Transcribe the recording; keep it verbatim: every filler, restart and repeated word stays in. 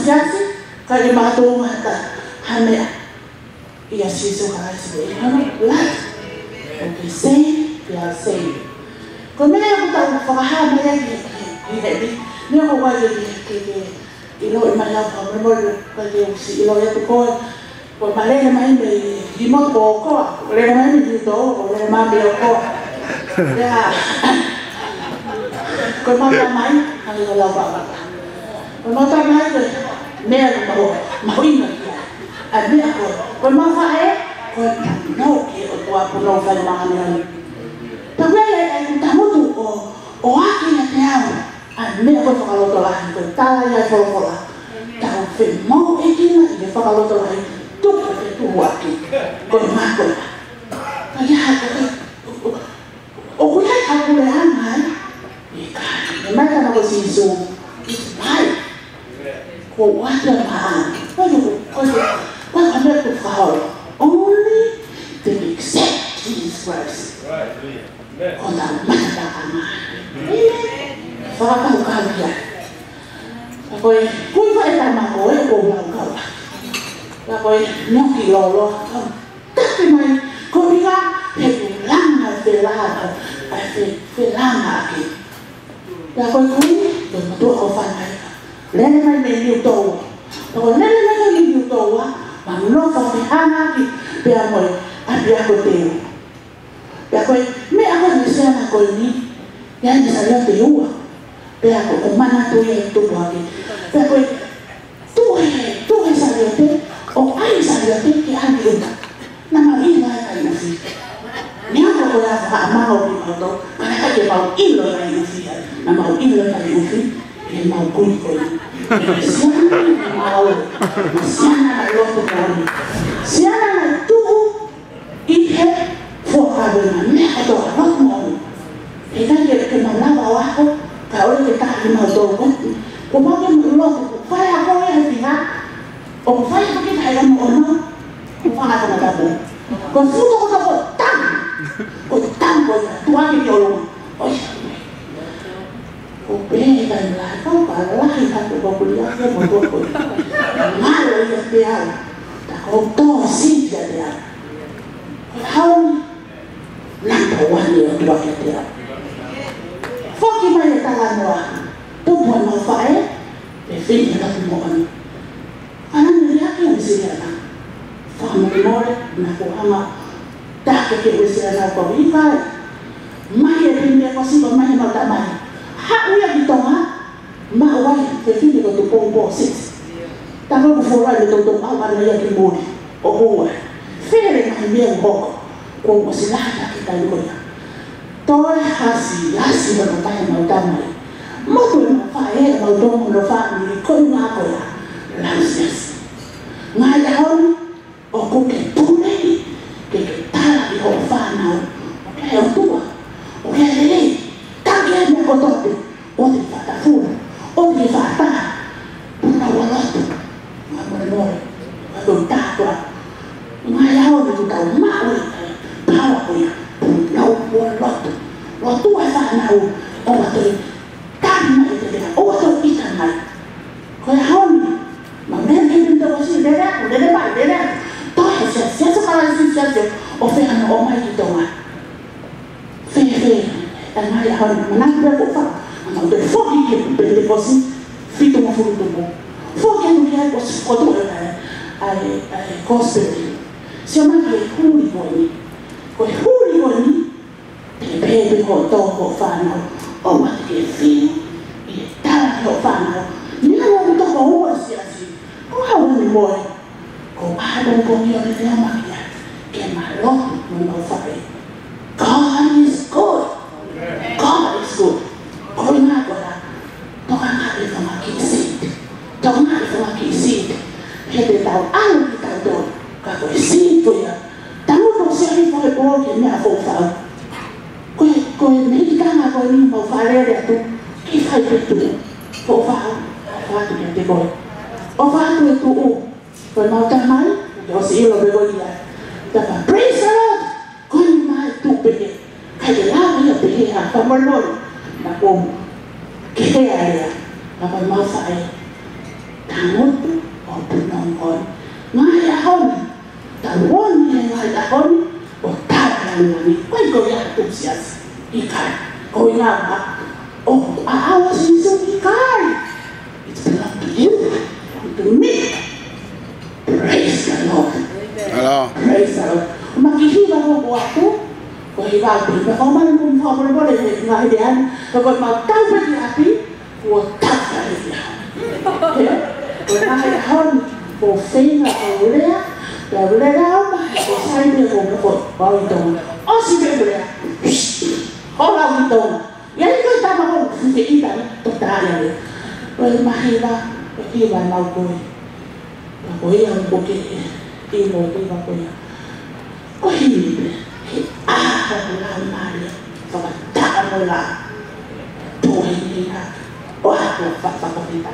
siasi, ka ʻi mātou ngata ha meʻa. ʻIa Sīsū Kalaisi, ʻe hano, lata. ʻOku ke sei, pea sei. Ko e meʻa ʻoku tau fakahā mai ai ki, ki, ki heni. Meʻa ko ʻoku ʻai ke, ke, ke, ʻiloʻi mai au fakamolemole, ka ke ʻosi ʻiloʻi atu koe. Ko e malele mai mei Himoto ko ʻOkoa, ko e lele mai mei Hito, ko e lele mai mei ʻOkoa. Pea, ko e mata mai, hangē ko e lau faka. Ko e mata mai, ko e meʻa ko e mahu, mahuʻinga ki ai. ʻA e meʻa ko, ko e mafaʻe, ko e punou ki he ʻOtua, punou fai māmani. Pea ko e, ʻe, ʻe, ʻoku tangutu ʻo, ʻo ʻohake ʻiate au ʻa e meʻa ko e fakalotolahi, ko e tala ia ʻa e folofola. Tau femoʻuekina ʻi he fakalotolahi, tuku ke tuʻu ʻaki. Ko e mahuʻinga. Ka ia, ko e, ʻoku ʻi ai ha puleʻanga ai. ʻIkai, ʻe mai tama ko Sīsū. It's life. Ko ʻoku ʻata maʻa. Ko e, ko e, ko e, ko e meʻa ko e fakaholo. Only to accept Jesus Christ. Right. Amen. Ko e tau mata taʻanga. Amen. Fakakaukau ki ai. Ka ko e, kui ko e tama ko e, ko e lau kau. Ka ko e, nioki lolo. Taki mai, ko e ʻuhinga, he ʻoku langa e felāngaaki, ʻa e fe-, felāngaaki. Pea ko e kui, ko e motuʻa ko Fanaika. Lele mai mei Niutoua. Pea ko e lele mai mei Niutoua, ma nofo fehangaaki, pea mo e, ʻapiako Teu. Pea ko e, meʻa ko e Uēsiliana ko eni, ʻi ai e saliote ʻe ua. Pea ko e, ko e manatu ia ʻi tupu hake. Pea ko e, Tuʻu he, tuʻu he saliote, ʻo ʻai saliote ki ʻapi ʻuta. Naʻa mau ʻilo e kai ʻufi. Neongo ko e ʻafa ʻa mau ʻi mautolu, ka naʻe ʻikai ke mau ʻilo e kai ʻufi ai. Naʻa mau ʻilo e kai ʻufi, ke mau kui ko ē. Siana naʻe mau, siana naʻe lotu ko ē. Siana naʻe tuʻu ʻi he fuakava ʻa e meʻa kotoa, lotu moʻoni. He ʻikai ke, ke mau lava ʻo ako, ka ʻoua ke taha ʻi mautolu ko ē. Ko mau ke mau lotu, ko e fai ako ia he fiha, ʻoku fai ako ki he taha ʻi ono ono, ko e fanga tangata pē. Ko e fuʻu tokotoko tau, ko e tau ko ia, tuʻu hake ki ʻolunga. ʻOi. Ko e pehē ʻe he kai lahi, kau ka lahi ka ko e kau kulia ke mo tuʻu ko ia. Ngalo ia te au. Ta ko tō si ia te au. Ko e hau ni. Namba one ia ʻOtua kiate au. Foki mai e talanoa. Tupu ai mau faʻē, pea fili atu moʻoni. Ana ni ake Uēsiliana. Fakamolemole, naʻa ku hanga ʻo taki ke Uēsiliana ko e ʻikai. Mai e Penitekosi ko e mai mau tamai. Haʻu ia ki Tonga, maʻu ai, fefine ko Tupou Pō Siti. Tama ku fola le toto au ana ia ki muli. ʻO hua. Fele mai meʻa ʻoku hoko. Kuo u ʻosi lahi ʻaki e taimi ko ia. Toe hasiasi hono tahi mau tamai. Motu e mau faʻē, mau tomo hono fāmili, ko e ʻuhinga ko ia. Lau siasi. Ngaahi ʻaho ni, ʻoku ke pule ni, ke ke tala ki hoʻo fānau. ʻOku ke ʻOtua. ʻOku ke lelei. Taki e meʻa kotoa pē. ʻOua te ke fakatafua. ʻOua te ke fakataha. Puna ua lotu. Fakamolemole. Ka tau tātua. Ngaahi ʻaho ni ʻoku tau maʻu e paoa ko ia. Puna ua lotu. Lotua e fānau. ʻOua te tali mai e te mea. ʻOua te ʻita mai. Ko e ʻaho ni. Ma mea ke mea tau si lele aku, lele mai, lele aku. Toe he sia, sia sa kala si sia sia. ʻO fē hano ʻomai ki Tonga. Fē, fē, ʻa e ngaahi ʻaho ni, manatu pē ko fa, ʻa mau toe foki ki he Penitekosi, fitungofulu tupu. Foki atu ki ai ko s-, ko tu e, ʻa e, ʻa e, ʻa e, gospel. Sio mai ki he huli ko eni. Ko e huli ko eni, te ke pehē pē hoʻo tō hoʻo fānau. ʻOua te ke fili, ʻi he tala ki hoʻo fānau. Ni ka ua toko ua siasi. Ko hau ni moe. Ko e pongipongi ʻo e lea mai ia, ke ma lotu mo mau faʻē. God is good. God is good. Ko e ʻuhinga ko ia, tokangaʻi e fanga kiʻi seed. Tokangaʻi e fanga kiʻi seed. He te tau ʻalu kitautolu. Ka ko e seed ko ia. Tangutu ʻo sio hifo he pō ki he meʻa foʻou. Ko e, ko e mehikitanga ko eni mau fakalele atu. Ki fai pe tuʻu. Foʻou. ʻOfa atu kiate koe. ʻOfa atu e tuʻu. Ko e mau tamai, ʻosi ʻilo pē ko ia. Tapa, praise the Lord. Ko eni mai tuʻu pē. Kai ke lau ia pē he ha, fakamolemole. Na ko ke hea ia. Tapa mau faʻē. Tangutu ʻo punongo. Ngaahi ʻaho ni, tau ʻi he ngaahi ʻaho ni, ʻo tau ʻi he ngaahi ʻaho ni. Ko e ʻikai ko ia ha tuʻu siasi. ʻIkai. Ko e ngaahi ʻaho ʻo ʻaʻau ʻa Sīsū, ʻikai. It's belong to you, to me. Praise the Lord. Hello. Praise the Lord. Ma kiʻi hiva ko ʻoku ʻoatu, ko e hiva ʻoku pehē, ko e mali mo e fakamolemole he ngaahi lea ni, ko e mau tau pē ki ʻapi, kuo tau pē ia. He? Ko e ngaahi ʻaho ni, ko e feinga ʻo lea, pea lea ʻo ma, ko e sai pē ko mo ko, ʻo ʻi Tonga. ʻOsi pē lea. Hola ʻi Tonga. ʻIo, ko e tama ko e fefeʻita ni, tō tāʻia le. Ko e mahi la, ko e hiva mau ko ē. Ka ko ia ʻoku ke ʻi mo hiva ko ia. Ko e himi pē, he ʻaho ko e Laumālie, fakataha mo la. Tō himi la, ʻo ako fakafita.